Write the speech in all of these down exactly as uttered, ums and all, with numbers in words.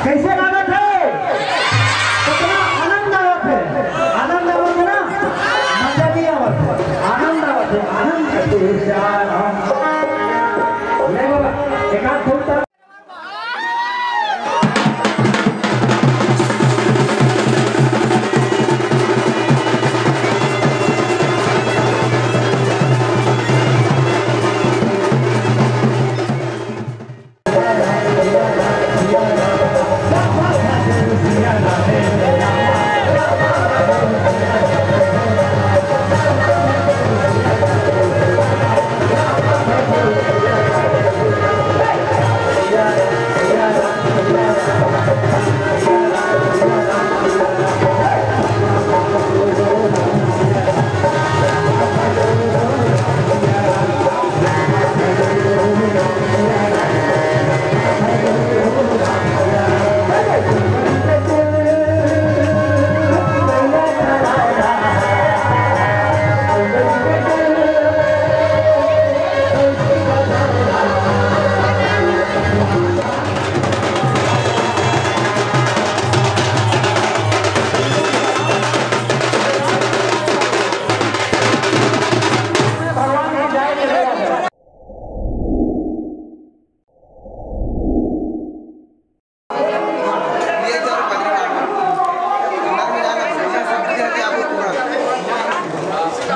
कैसे लागत हे? कितना आनंद आवत हे? आनंद आवत हे ना? मजा नहीं आवत हे, आनंद आवत हे, आनंद। ले बाबा, एक हाथ धूप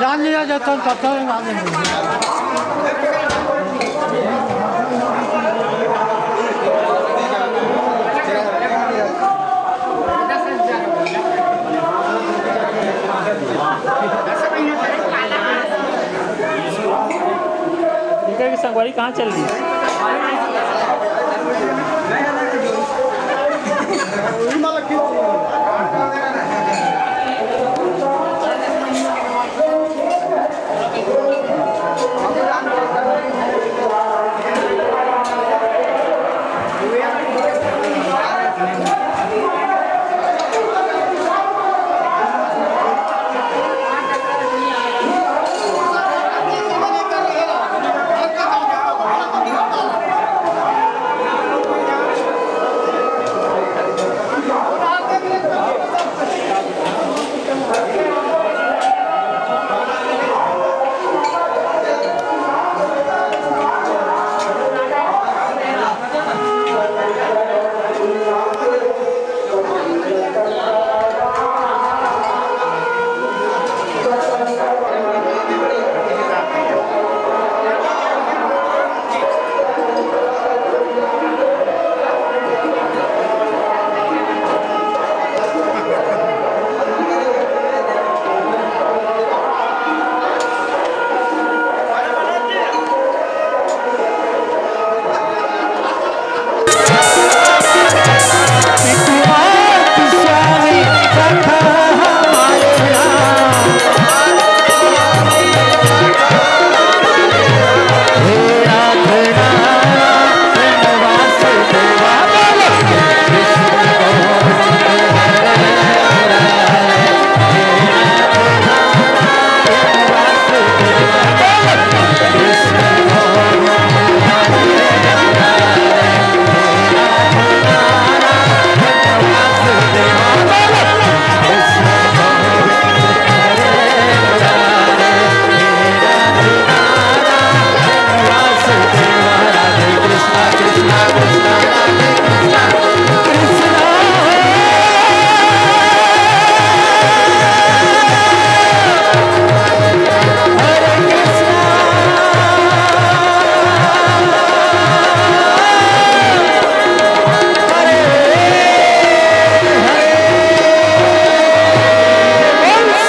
जान लिया जाता है, पता है, जान लिया। इनका की संगवारी कहाँ चल दी?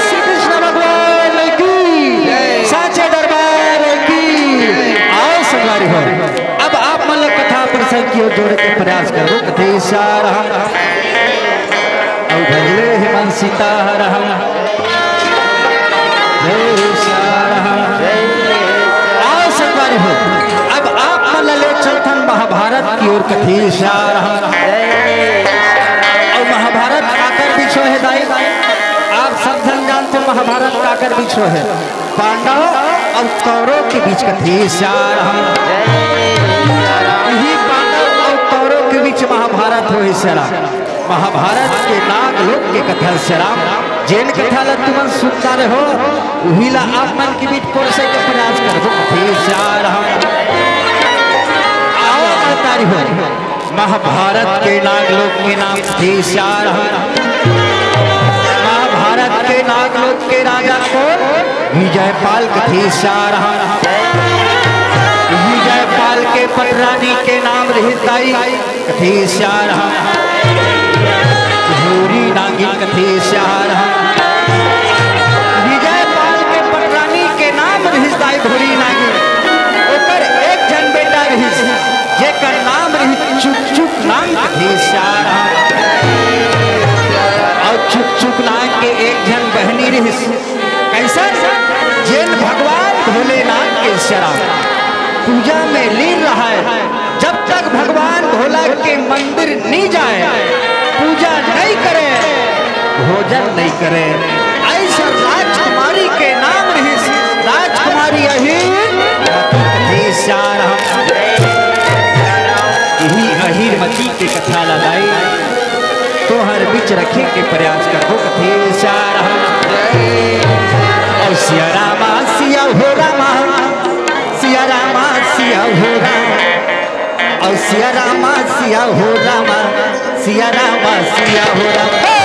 श्री कृष्ण भगवान की, साचे दरबार की। आओ संगवारी हो, अब आप मन ल कथा प्रसंग की ओर जोड़े के प्रयास करबो। कथेसारहं अउ भजले हेमंत सीतारहं। जय सारहं। आओ संगवारी हो, अब आप मन ल ले चलथन महाभारत की ओर। कथेसारहं अउ महाभारत होहे दाई, आप सब झन जानथो महाभारत काकर बीच होहे, पांडव अउ कौरव के बीच कथे श्याम। इही पांडव अउ कौरव के बीच महाभारत होहे श्याम। महाभारत के नाग लोक के कथा श्याम। जेन कथा ला तुमन सुनता रहो, उही ला आप मन के बीच परोसे के प्रयास करबो कथे श्याम। आओ अवतारी हो। महाभारत के नागलोक के नाम थे श्याम। महाभारत के नागलोक के राजा कोन? विजयपाल कथे श्याम। विजयपाल के पटरानी के नाम रिहिस दाई कथे श्याम। घोरी नागिन कथे श्याम। विजयपाल के पटरानी के नाम रिहिस दाई घोरी नागिन। ओकर एक झन बेटा रिहिस, जेकर नाम रिहिस चुक चुक नांग कथे श्याम। अउ चुक चुक नांग के एक झन बहनी रिहिस। कइसन? जेन भगवान भोलेनाथ के श्याम पूजा में लीन रहय। जब तक भगवान भोला के मंदिर नी जाय, पूजा नइ करे, भोजन नइ करे। अइसन राजकुमारी के नाम रिहिस, राजकुमारी अहीर मती कथे श्याम। इही अहीर मती के कथा ला दाई तोहर बीच रखे के प्रयास करबो कथे श्याम। अउ सिया रामा सिया हो रामा, सिया रामा सिया हो रामा, अउ सिया रामा सिया हो रामा, सिया रामा सिया हो रामा। हे!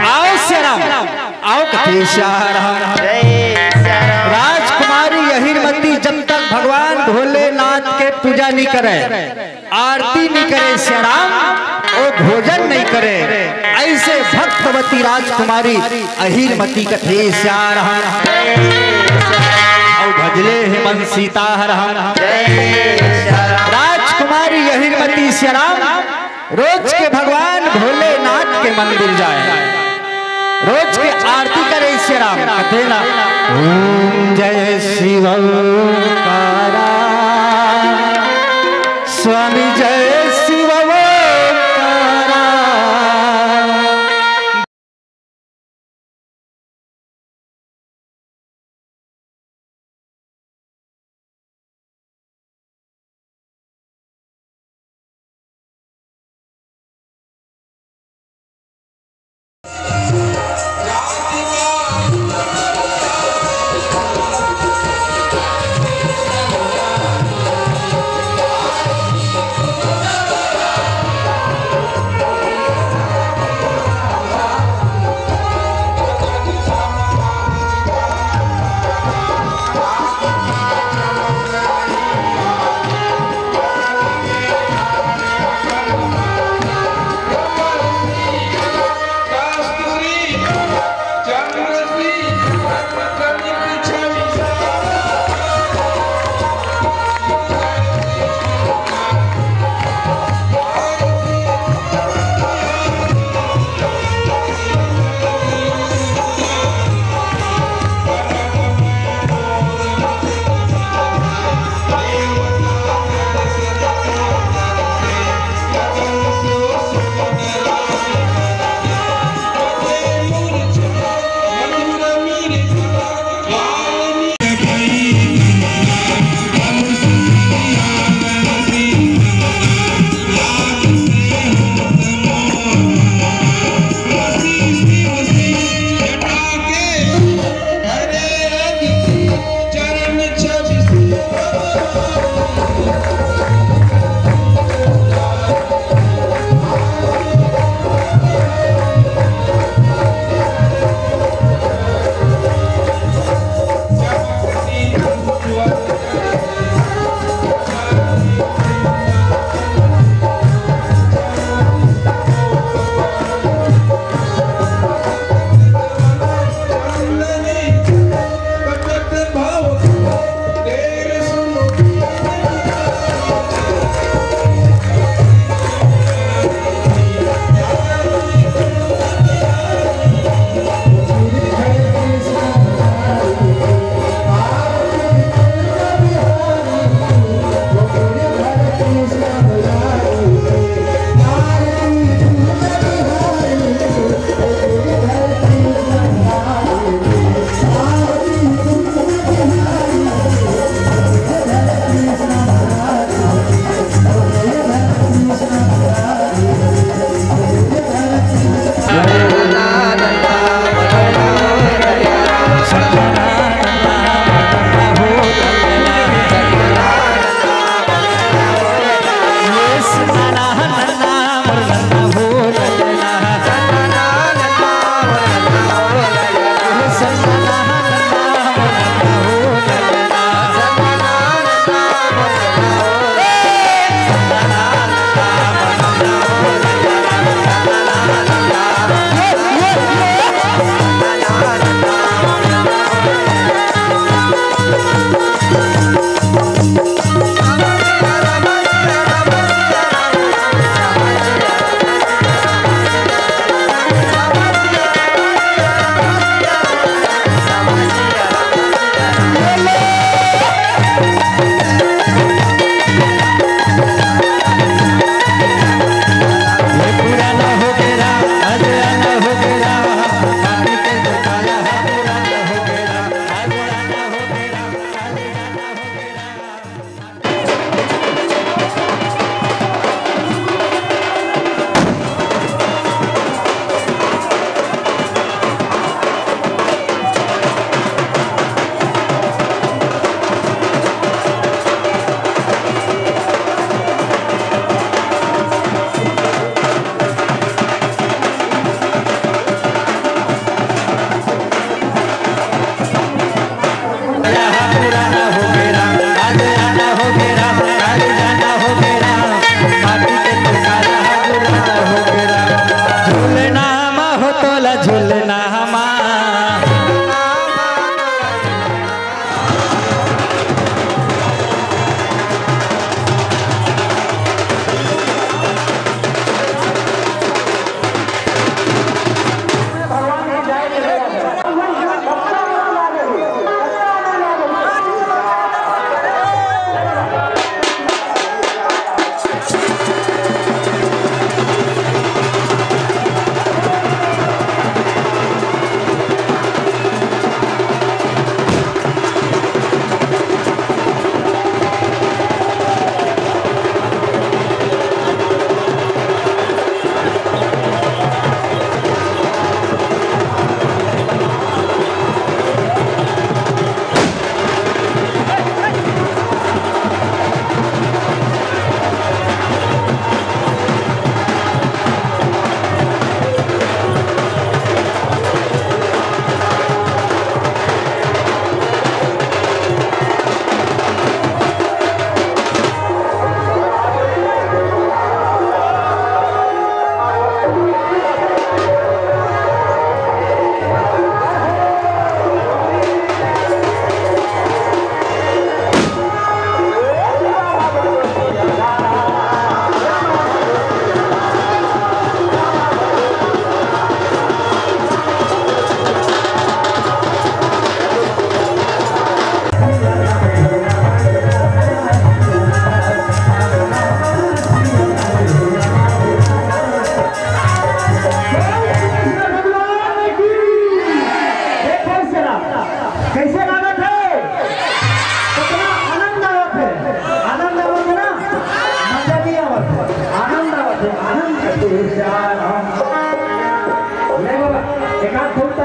आओ श्याम, आओ कथे श्याम। राजकुमारी अहीरमती जब तक भगवान भोलेनाथ के पूजा नइ करे, आरती नइ करे श्याम, ओ भोजन नइ करे। अइसे भक्तवती राजकुमारी अहीरमती कथे श्याम। अउ भजले हे मन सीताहरण। राजकुमारी अहीरमती श्याम रोज के भगवान भोलेनाथ के मंदिर जाय, रोज के आरती करे श्याम। कथे ना, ओम जय शिव ओंकारा, स्वामी जय शिव ओंकारा। तोला झुलना हमा। कैसे लागत है? कितना आनंद आवत है? आनंद आवत है ना? मजा नहीं आवत है, आनंद आवत है, आनंद। ले बाबा, एक आध धुन तो।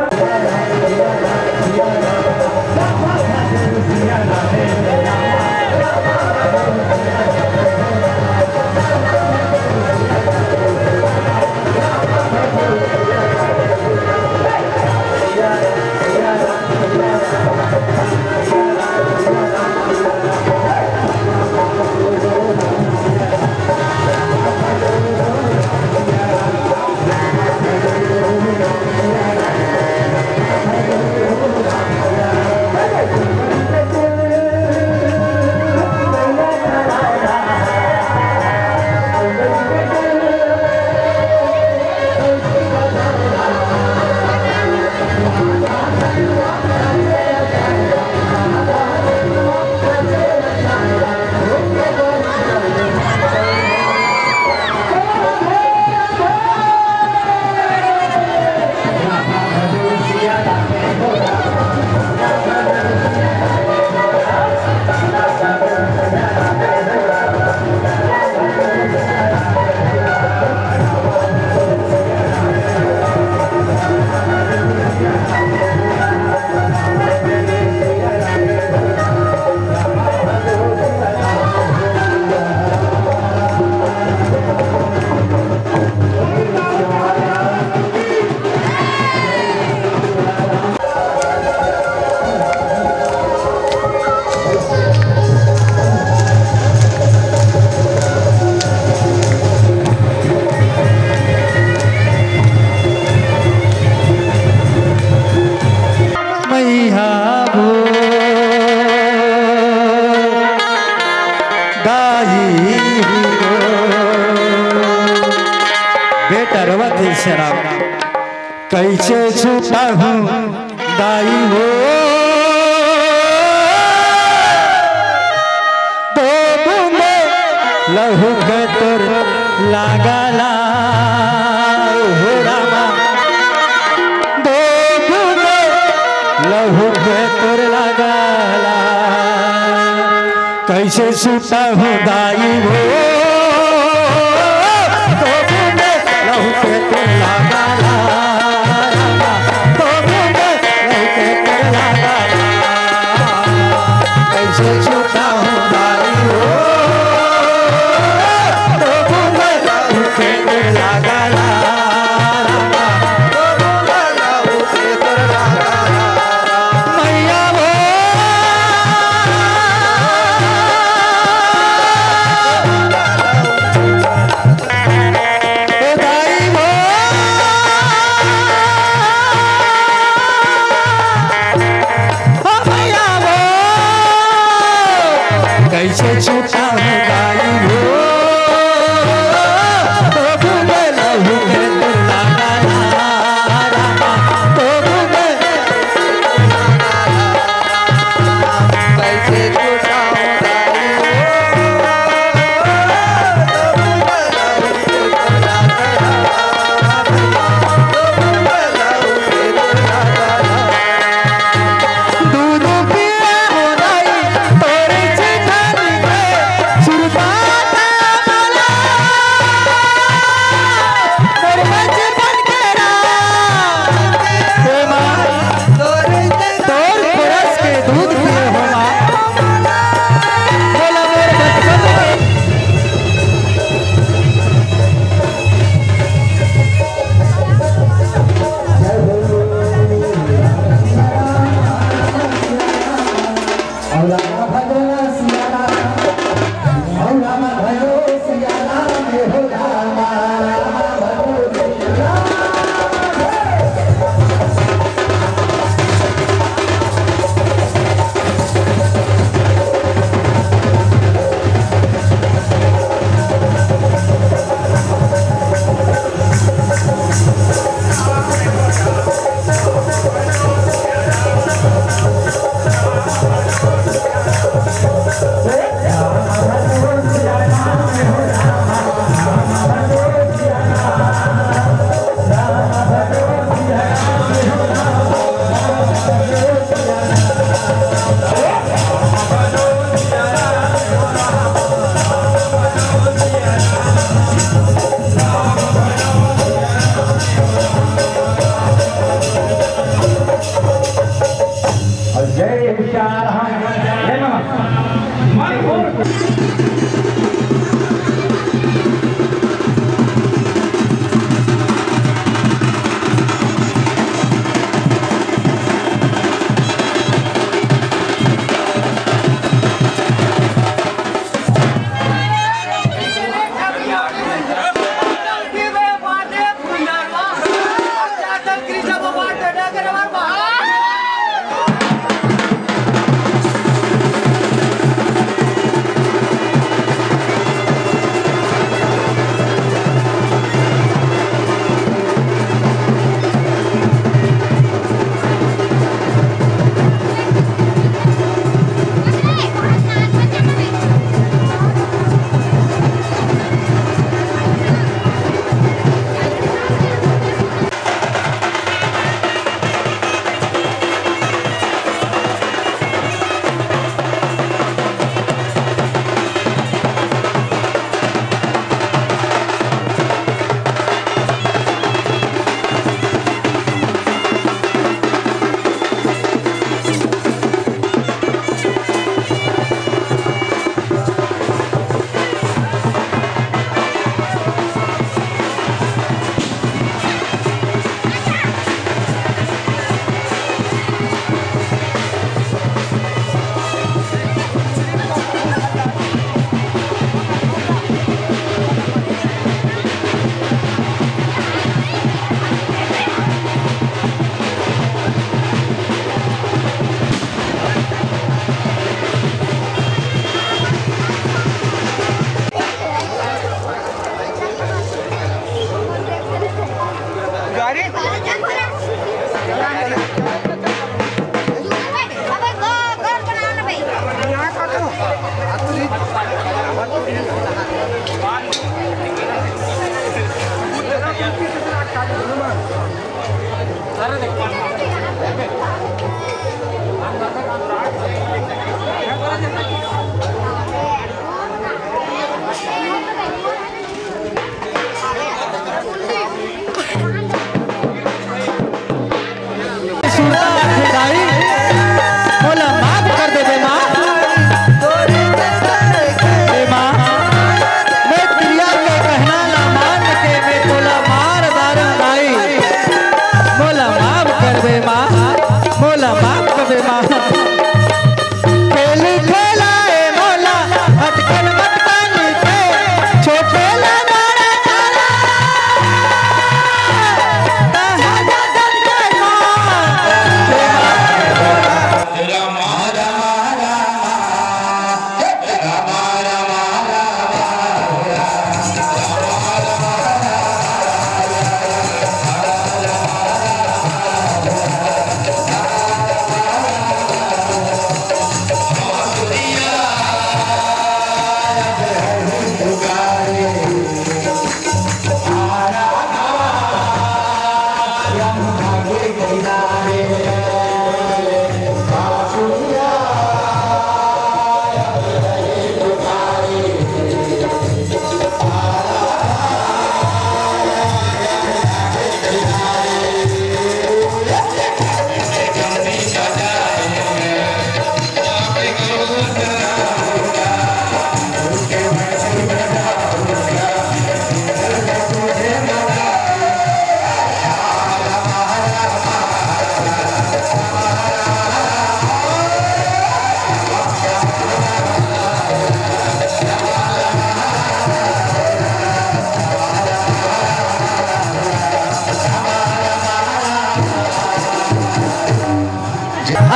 मैया वो दाई हो। बेटा रोवत हे शराब। कैसे छुपाहूँ दाई हो, दो बूंदे लहू के तोर लागला, हो रामा, दो बूंदे लहू के तोर लागला। कैसे सुता हूँ दाई हो, तो बूंदे लहू के तोर लागला। तो बूंदे लहू के तोर लागला। कैसे सुता हूँ दाई हो, तो बूंदे लहू के तोर लागला। मैया वो से छूटा हो गई हो, तो भूल लहू के दुर्गा रामा, तो भूल कैसे छूटा हो गई हो, तो भूल लहू के दुर्गा रामा। दूध पिए हो दाई, तोरे चितन के सुरता मला, तोर बचपन के राम। हे माँ, तोर गोरस के दूध पिए हो माँ। बोला मोर बचपन के और जय श्री राम। जय नमः। सुरता खुदाई, मोला माफ कर देबे माँ। हे माँ, मैं प्रिया के कहना ला मान के मैं तोला मार डारंव दाई। मोला माफ कर दे माँ, मोला माफ कर दे माँ। खेल खेलाए मोला अटकन बचपन के, छोटे ला बड़ा करा। तहाँ जगत के माँ,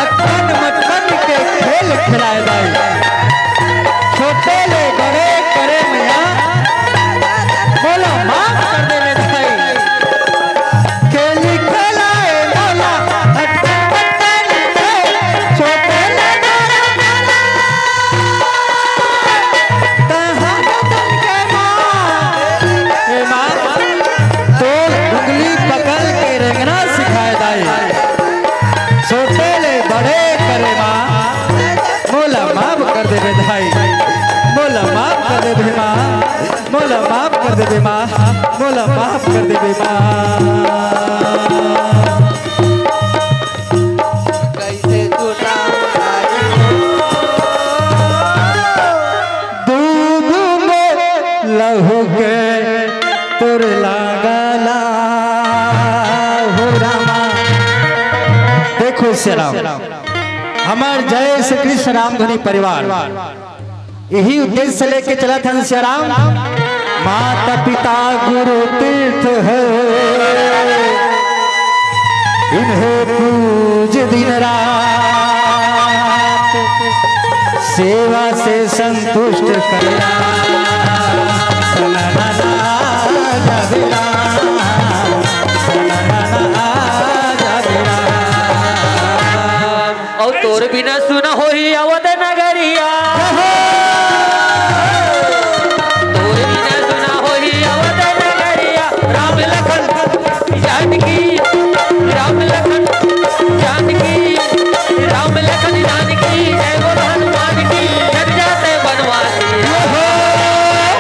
अक्कन मक्कन के खेल खिलाए दाई। छोटे ले बड़े करे मया, मोला माफ कर दे रे दाई। खेल खिलाए मोला अक्कन मक्कन के, छोटे ले बड़े करे। कहाँ गगन के माँ? ए माँ, तोर उंगली पकड़ के रेंगना सिखाए दाई। छोटे ले बड़े करे माँ, मोला माफ कर देबे दाई, मोला माफ कर देबे माँ, मोला माफ कर देबे माँ, मोला माफ कर देबे माँ। कैसे तू नाम आई हो? दू बूंद लहू के तोर लागला हो रामा। देखो श्री राम, हमर जय श्री कृष्ण रामधुनी परिवार यही उद्देश्य से लेके चलत हन श्री राम। माता पिता गुरु तीर्थ है, इन्हें पूज दिन रात, सेवा से संतुष्ट करना। अउ तोर बिना सुना होही अवध नगरिया। तोर बिना सुना होही अवध नगरिया। राम लखन जानकी, राम लखन जानकी, राम लखन जानकी, जय बोल हनुमान की। जग जाते बनवासी।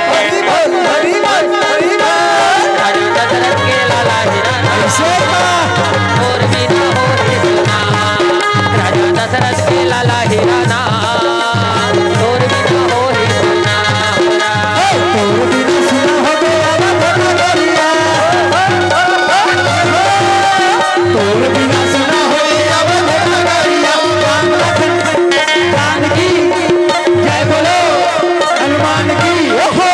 हरि बोल, हरि बोल, हरि बोल। राजा दशरथ के लाला हीरा। ऐसे का? तोर बिना होही सुना। राजा दशरथ के लाला हीरा ना, तोर बिना होही सुना हो राम। ए, तोर बिना सुना हो गे अवध नगरिया। तोर बिना सुना हो गे अवध नगरिया। राम लखन जानकी, जय बोलो हनुमान की। ओहो,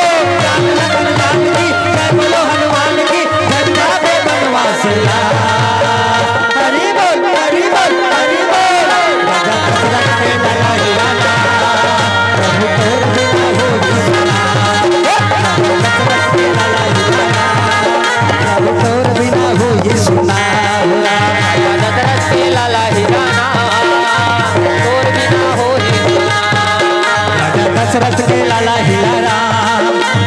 राम लखन जानकी, जय बोलो हनुमान की। जग जाते बनवासी। हरि बोल, हरि बोल, हरि बोल। राजा दशरथ के लाला हीरा ना, प्रभु तोर बिना होही सुना। राजा दशरथ के लाला हीरा ना, प्रभु तोर बिना होही सुना। राजा दशरथ के लाला हीरा ना, तोर बिना होही सुना। राजा दशरथ के लाला हीरा राम,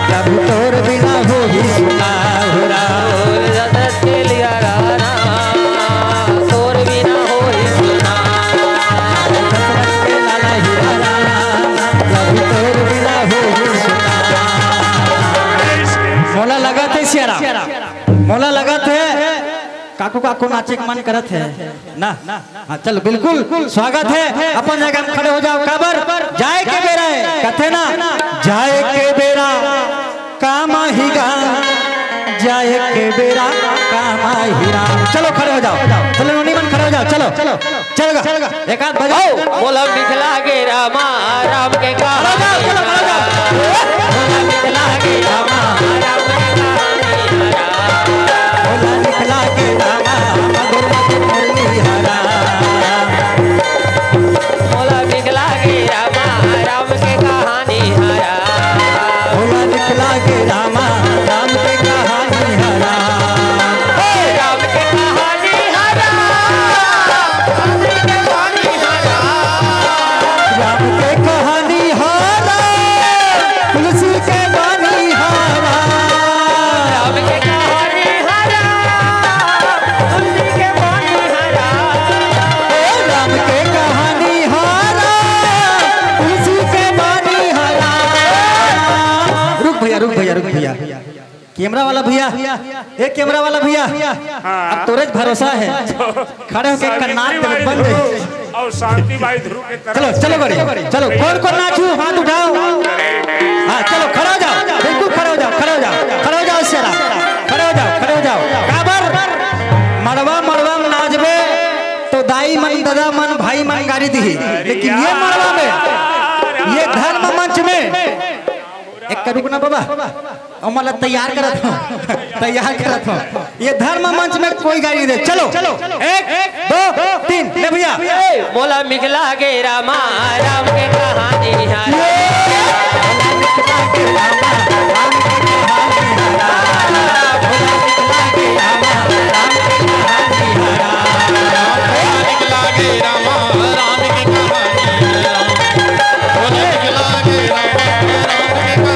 प्रभु तोर बिना होही सुना हो राम। दशरथ के लाला राम, तोर बिना होही सुना। दशरथ के लाला हीरा राम, प्रभु तोर बिना होही सुना। मोला लगत हे श्री राम, मोला लगत हे काकू, काकू नाचे के मन करत हे ना? हाँ, चलो, बिल्कुल स्वागत हे। अपन जगह में खड़े हो जाओ। काबर जाए के बेरा हे, कथे ना, जाए के बेरा काम आही गा, जाए के बेरा काम आही गा। चलो, खड़े हो जाओ, चलो, नोनी मन खड़े हो जाओ, चलो, चलो, चलो, एक हाथ बजाओ। मोला मिथिला के रामा, राम के कहानी। खड़े हो जाओ, चलो, खड़े हो जाओ। मोला मिथिला के रामा, राम के कहानी। मोला मिथिला के रामा, मधुर मधुर मुरली हरा। मोला मिथिला के रामा, राम के कहानी हरा। मोला मिथिला के रामा, राम के कहानी हरा। हे राम के कहानी हरा। राम के कहानी हरा, तुलसी के बानी हरा। राम के कहानी हरा, तुलसी के बानी हरा। ओ राम के कहानी हरा, तुलसी के बानी हरा। रुक भैया, रुक भैया, रुक भैया। कैमरा वाला भैया, ए कैमरा वाला भैया, हाँ। अब तोरे भरोसा हे। खड़े होके सावित्री कन्नाट बाई बंद हे। ध्रुव और शांति बाई ध्रुव के तरफ चलो, से चलो गौरी, चलो, कौन कौन नाचू, हाथ उठाओ। हाँ, चलो, खड़े हो जाओ, बिल्कुल खड़े हो जाओ, खड़े हो जाओ, खड़े हो जाओ, श्री राम, खड़े हो जाओ, खड़े हो जाओ। काबर मड़वा, मड़वा में नाचबे तो दाई मन, दादा मन, भाई मन गारी दिही, लेकिन ये मड़वा में, ये धर्म मंच में एक रुकना बाबा, ओमन ला तैयार करत हो, तैयार करत हो। ये धर्म मंच में कोई गाली नहीं दे। चलो, एक, दो, तीन, ले भैया। मोला मिखला गे रामा, राम के कहानी हर।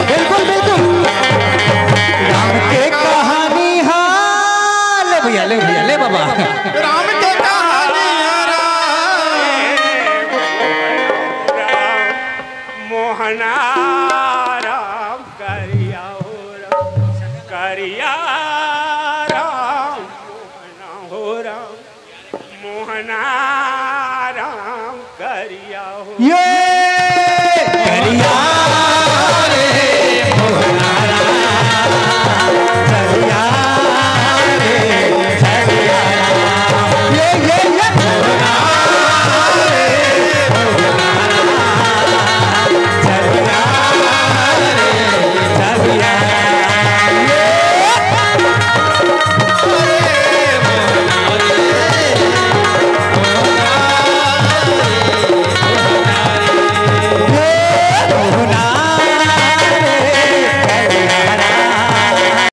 बिल्कुल, बिल्कुल। राम के कहानी हा। ले भैया, ले भैया, ले बाबा। राम के कहानी हा। मोहना राम करिया हो राम, करिया राम, मोहना हो राम, मोहना राम करिया हो। ये करिया